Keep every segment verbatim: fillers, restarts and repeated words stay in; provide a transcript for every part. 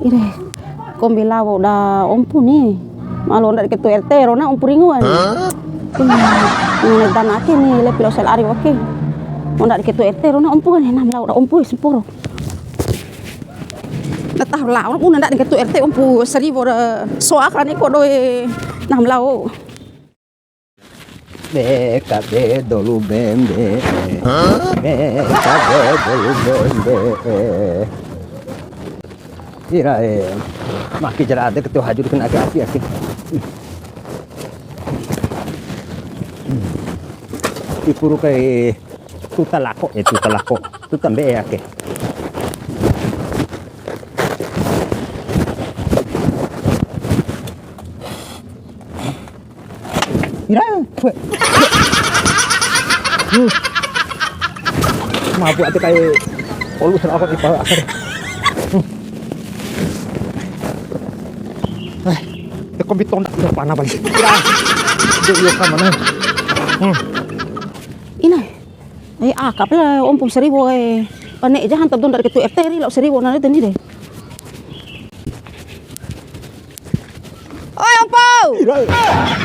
Ire, kombi lao da ompu ni. Malo ndadi ketua R T rona ompu ringu ani. Hah? Ngene dana ake ni, lepi lao sel ari oke. Ndadi ketua R T rona ompu ani, nam lao da ompu semporo. Na taho lao, bune ndadi ketua R T ompu saribu ra soa kani kodo e nam lao. Be kabe dolu bembe. Hah? Be kabe dolu bembe. Ira e. Maki jara ade ketua haju kena ake api ake. Ipuru kai tuta lako, eh, tuta lako. Tuta mbe'e ake. Ira, we. Hmm. Mabu ate kai olu sera aku ipa akar. Hmm. Eh, te kombi tonda udah pana balik. Ira. Dia iya kamana? Hmm. Ina. Eh, aka pala ompu saribu, eh. Pane ja hanta don dari ketua R T ri, lao saribu nare teni de. Oi, ompu. Ira.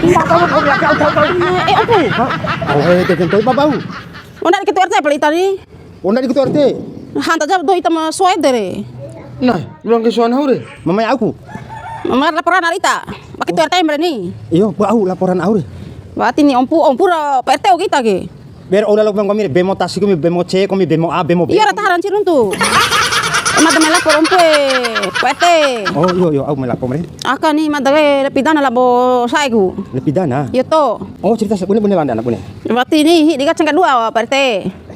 Ira, kau, kau, kau, kau, kau. Eh, ompu. Hah? Oh, eh, te kentoi babau. Onda dari ketua R T pala ita ni. Onda dari ketua R T. Hanta ja do ita ma suai dere. Nah, bilang ke suan hau re. Mamai aku. Mamai laporan ari ita. Ba ketua R T mreni. Iyo, ba au laporan au re. Berarti ni ompu, ompu ra Pak R T kita ke. Ber ola lo bang kami bemo tasi kami bemo C kami bemo A bemo B. Iya, rata haran cirun tu. Mada mai lapor ompu e, Pak R T. Oh, iyo, iyo, au mai lapor mre. Aka ni mada we lepi dana labo sa'eku. Lepi dana? Iyo to. Oh, cerita sa-, bune, bune landa na bune. Wati ni hidi ka cengka dua, Pak R T.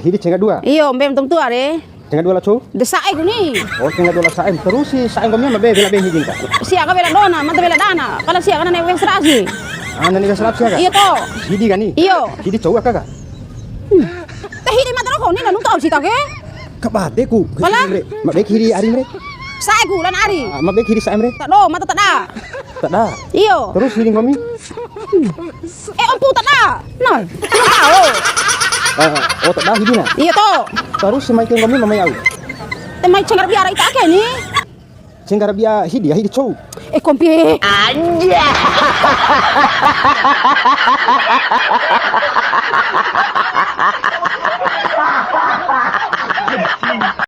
Hidi cengka dua? Iyo, mbem tum tua re. Cengka dua la cou? De sa'eku ni. Oh, cengka dua la sa'e. Terus si sa'e nggomi ma be bela be hidin ka? Sia ka bela dona, mada bela dana. Pala sia ka nane wes rasi. Ah, nane wes rasi ka? Iyo to. Hidi ka ni? Iyo. Hidi cou aka ka? Hmm. Te hidi mada roho ni nanu tau sita ke? Ka bade ku. Pala? Ma be hidi ari mre. Sa'eku lan ari. Ah, ma be hidi sa'e mre. Tak do, mada tak da. Tak da. Iyo. Terus hidi nggomi? Eh, ompu tak da. Nah, tak da. Oh. Ah, oh, tak da hidi na? Iyo to. Terus si mai ke nggomi mamai au? Te mai cengkar biara ita ake ni. Cengkar bia hidi, hidi cou. Eh, kompi. Aja.